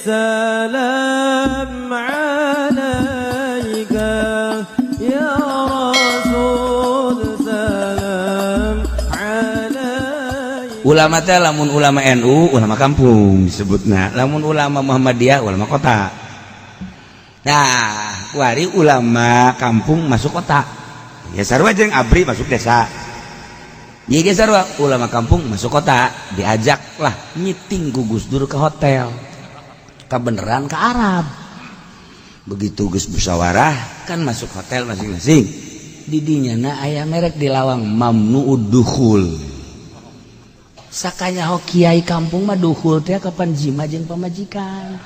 Salam alaika ya Rasul, salam alaika. Ulama teh lamun ulama NU, ulama kampung disebutna, lamun ulama Muhammadiyah ulama kota. Nah, kuari ulama kampung masuk kota ya, sarua jeung ABRI masuk desa. Ieu sarua ulama kampung masuk kota, diajaklah nyiting ku Gus Dur ke hotel, kebeneran ke Arab. Begitu geus musyawarah kan masuk hotel masing-masing, didinya na aya merek di lawang, mamnuud dukhul. Sakanya ho kiai kampung mah dukhul teh kapan jima jeung pamajikan.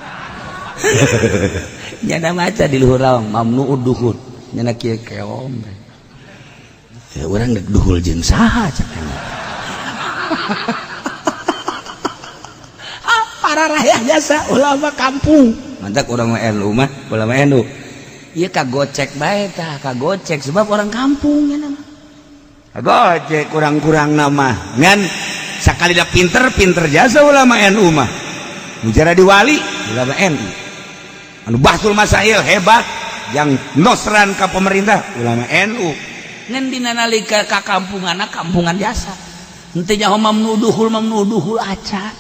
Nyana maca di luhur lawang mamnuud dukhul, nyana kiai keom ya, urang dek duhul jeung saha cak. Ah, para rakyat jasa ulama kampung mantak urang mah NU mah ulama NU ieu kagocek bae tah, kagocek sebab orang kampung nya mah kagocek kurang-kurang nama ngan sakali dah pinter pinter jasa ulama NU mah mujara di wali ulama NU anu bahsul masail hebat yang nosran ka pemerintah ulama NU. Ngan dina nalika ka kampungan, kampungan jasa henteu nyaho mamnuduhul, mamnuduhul aca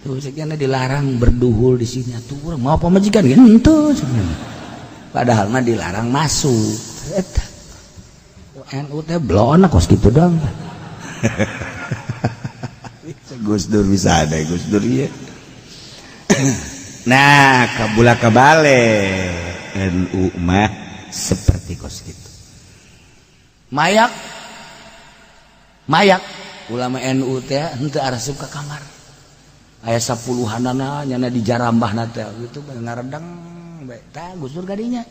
tuh sekian dilarang berduhul di sini atuh urang mau pamajikan ge henteu sekian, padahal mah dilarang masuk. Eta NU teh blona kos kitu doang. Gus Dur bisa ada Gus Dur ieu. Nah, kabula kabale NU mah seperti kos gitu. Mayak mayak ulama NU teh henteu arasup ka kamar, aya sapuluhanana nyana di jarambahna teh gitu ngaredang bae tah. Gus Dur kadinya,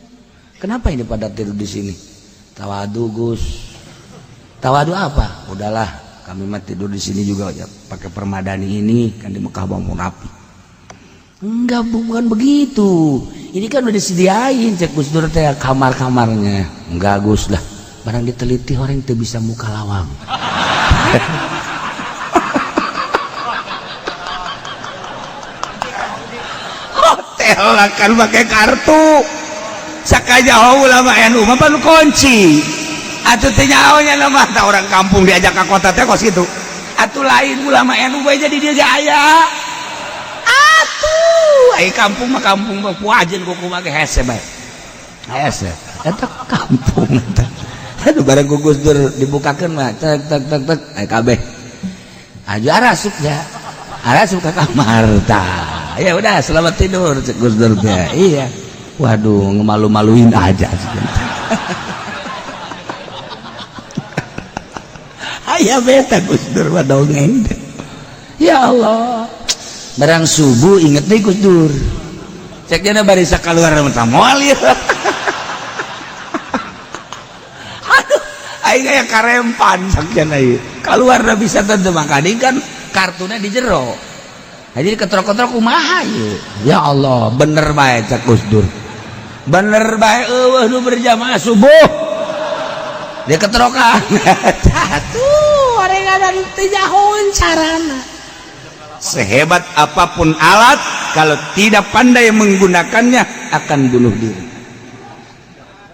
"Kenapa ini pada tidur di sini?" "Tawadu, Gus." "Tawadu apa? Udahlah, kami mah tidur di sini juga ya pakai permadani ini, kan di Mekah bangun rapi." "Enggak, bukan begitu, ini kan udah disediain," cek Gus Dur teh, "kamar-kamarnya." "Enggak, Gus lah." Barang diteliti orang itu bisa muka lawang. Hotel akan pakai kartu sakaja ulama NU mah pan kunci atuh teh nyahonya nama tah orang kampung diajak ke kota teh kos kitu atuh. Lain ulama NU bae jadi dia ge aya atuh, ai kampung mah kampung mah kuajeun ku kumaha ge hese bae, hese eta kampung eta. Aduh, barang ku Gus Dur dibukakeun mah tek tek tek tek, ai kabeh aja arasup ya, arasup ke kamar tah. "Ya udah, selamat tidur," cek Gus Dur teh. Iya, waduh, ngemalu-maluin aja. Aya beta Gus Dur mah dongeng. Ya Allah, barang subuh inget nih Gus Dur, ceknya barisa keluar mah moal ieu. Aduh, aing aya karempan sakjana ieu keluar da bisa tentu makanya kan kartunya di jero, jadi ketrok-ketrok kumaha ieu. Ya Allah, bener bae cek Gus Dur, bener bae eueuh nu berjamaah subuh dia ketrokan atuh orengan teu nyahoeun carana. Sehebat apapun alat, kalau tidak pandai menggunakannya akan bunuh diri.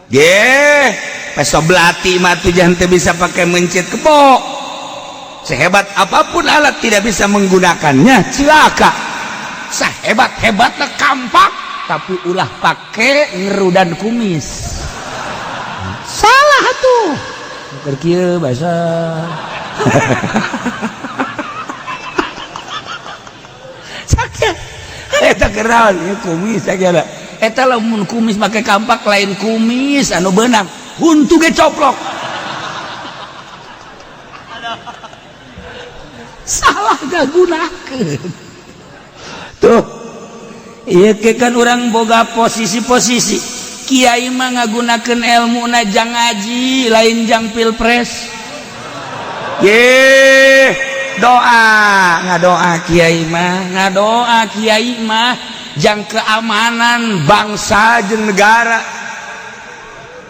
Ge peso belati mah tuh jangan bisa pakai mencit kebo. Sehebat apapun alat, tidak bisa menggunakannya, cilaka. Sehebat hebatnya kampak, tapi ulah pakai ngerudan kumis, salah tuh. Keur kieu bahasa sakit eta keral ya kumis sakit eta. Lamun kumis make kampak lain kumis anu benang, huntu ge coplok. Salah gak gunakeun tuh. Iya kan orang boga posisi-posisi kiai mah ngagunakeun ilmu na jang ngaji, lain jang pilpres. Ye doa ngadoa kiai mah, ngadoa kiai mah jang keamanan bangsa jeung negara.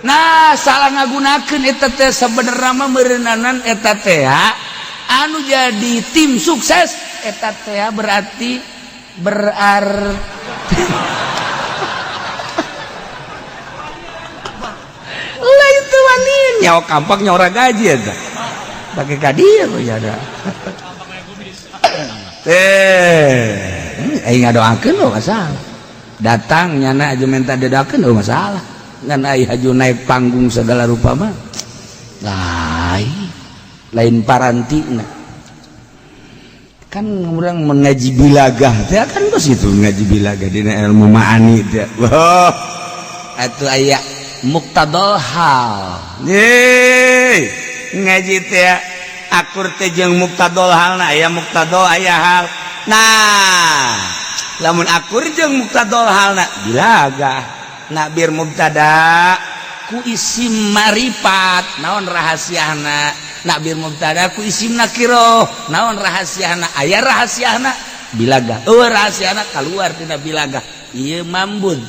Nah, salah ngagunakeun eta teh sebenarnya mah meureunnanan eta teh anu jadi tim sukses eta teh berarti berarti Lah itu wani nyawa kampak nyawa gaji eta. Pakai kadir ya ada. Aing ngadoakeun oh masalah. Datang nyana aja minta didoakeun oh masalah. Ngan ai haju naik panggung segala rupa mah. Lain lain parantina. Kan urang mengaji bilagah teh kan bos itu ngaji bilagah dina ilmu ma'ani teh. Wah, atuh aya muqtadal hal. Ye, ngaji teh akur teh jeung muqtadal halna aya muqtadal aya hal. Nah, lamun akur jeung muqtadal halna bilagah. Nabir mubtada ku isim marifat naon rahasiana? Nabir mubtada ku isim nakiro naon rahasiana? Aya rahasiana bilagah. Eueuh rahasiana keluar tina bilagah. Ieu mambun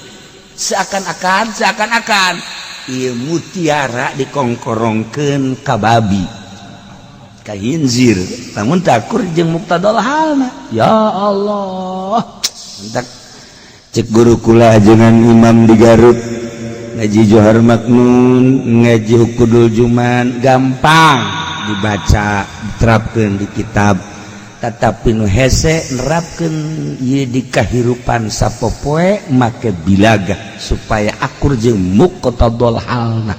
seakan-akan seakan-akan ieu mutiara dikongkorongkeun ka babi ka hinzir lamun takur jeung muqtadal halna. Ya Allah, entak cek guru kula ajengan imam di Garut ngaji Johar Maknun ngaji Uqudul Juman gampang dibaca diterapkan di kitab tetapi nu hese nerapkeun ieu di kahirupan sapopoe make bilagah supaya akur jeung muqtadal halna.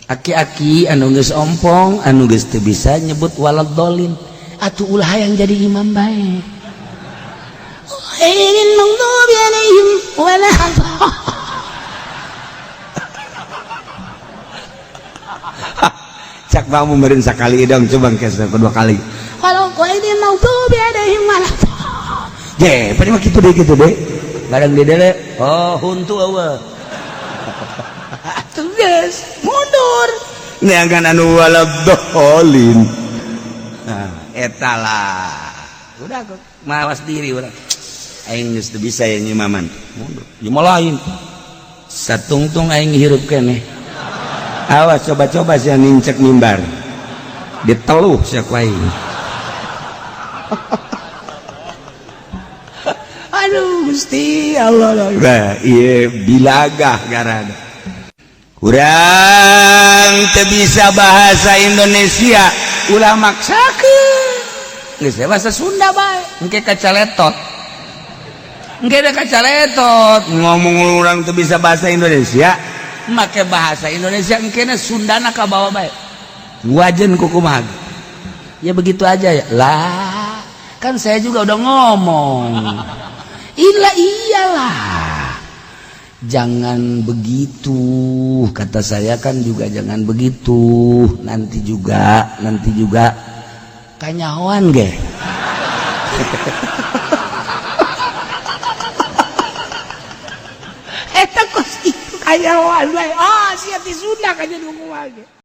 Aki-aki anu geus ompong anu geus teu bisa nyebut waladhdallin atuh ulah hayang jadi imam bae. Ghairil maghdubi alaihim waladdallin. Cak mau meureun sakali dong coba engke kedua kali. Kalau ghairil maghdubi alaihim waladdallin. Je, pada mah kitu deui kitu deui. Barang di dele, oh huntu eueuh. Atuh geus mundur. Neangan anu waladdallin. Nah, eta lah. Udah kok mawas diri urang. Aing geus teu bisa ya nyimaman. Mundur. Ieu mah lain. Satungtung aing hirup keneh. Awas coba-coba sia nincek mimbar. Diteluh sia ku aing. Aduh Gusti Allah. Nah, ieu bilagah garana. Kurang teu bisa bahasa Indonesia, ulah maksakeun. Geus bahasa Sunda bae, engke kacaletot. Engke da kacaletot ngomong urang teu bisa bahasa Indonesia, make bahasa Indonesia engkena Sundana ka bawa bae. Wajen kukumaha. Ya begitu aja ya. Lah, kan saya juga udah ngomong. Ilah iyalah. Jangan begitu, kata saya kan juga jangan begitu. Nanti juga kanyahoan ge. Eta kos itu kanyahoan bae. Ah, sia ti Sunda ka jadi kumaha ge.